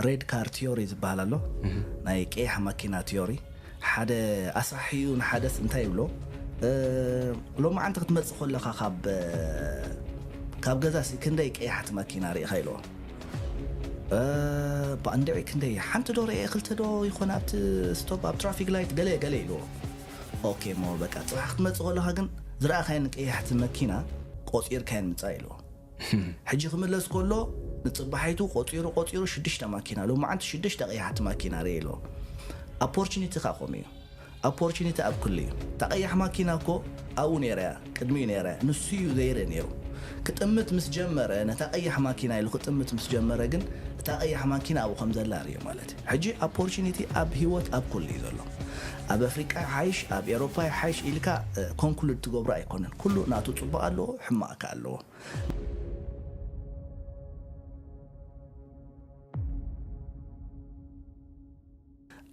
ሬድ ካር ቲዮሪ ዝበሃል ኣሎ። ናይ ቀያሕ ማኪና ቲዮሪ። ሓደ ኣሳሕዩ ንሓደስ እንታይ ይብሎ? እ፣ ሎማዓንቲ ክትመጽእ ከለኻ ካብ ካብ ገዛሲ ክንደይ ቀያሕቲ ማኪና ርኢኻ ኢልዎ። እ፣ ብኣንድዒ ክንደይ፣ ሓንቲ ዶ ርኤ፣ ክልተ ዶ ይኾን ኣብቲ ስቶፕ፣ ኣብ ትራፊክ ላይት፣ ገለ ገለ ኢልዎ። ኦኬ፣ እሞ በቃ ጽባሕ ክትመጽእ ከለኻ ግን ዝረኣኻየን ቀያሕቲ መኪና ቆጺርካየን ምጻእ ኢልዎ። ሕጂ ክምለስ ከሎ ንጽባሒቱ ቆጺሩ ቆጺሩ ሽዱሽተ ማኪና፣ ሎማዓንቲ ሽዱሽተ ቀያሕቲ ማኪና ርኤ ኢልዎ። ኣፖርቹኒቲ ከኣ ከምኡ እዩ። ኣፖርቹኒቲ ኣብ ኩሉ እዩ። እታ ቀያሕ ማኪና እኮ ኣብኡ ነይራ እያ፣ ቅድሚኡ ነይራ እያ፣ ንሱ እዩ ዘይርኢ ነይሩ። ክጥምት ምስ ጀመረ፣ ነታ ቀያሕ ማኪና ኢሉ ክጥምት ምስ ጀመረ ግን እታ ቀያሕ ማኪና ኣብኡ ከም ዘላ ርእዩ ማለት እዩ። ሕጂ ኣፖርቹኒቲ ኣብ ህይወት ኣብ ኩሉ እዩ ዘሎ። ኣብ ኣፍሪቃ ይሓይሽ፣ ኣብ ኤሮፓ ይሓይሽ ኢልካ ኮንክሉድ ትገብሮ ኣይኮነን። ኩሉ ናቱ ጽቡቕ ኣለዎ፣ ሕማቕ ከኣ ኣለዎ።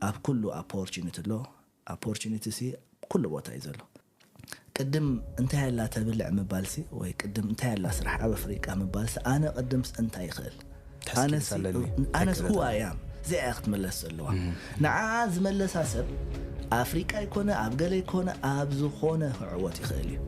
ኣብ ኩሉ ኣፖርቹኒቲ ኣሎ። ኣፖርቹኒቲ ሲ ኩሉ ቦታ እዩ ዘሎ። ቅድም እንታይ ኣላ ተብልዕ ምባልሲ ወይ ቅድም እንታይ ኣላ ስራሕ ኣብ ኣፍሪቃ ምባልሲ ኣነ ቅድምስ እንታይ ይኽእል? ትሕስኪ ኣነሲ ምሳለኒ ኣነስ ኣይክእለትን። Who I am እዚኣ እያ ክትምለስ ዘለዋ። ንዓ ዝመለሳ ሰብ ኣፍሪቃ ይኮነ ኣብ ገለ ይኮነ ኣብ ዝኾነ ክዕወት ይኽእል እዩ።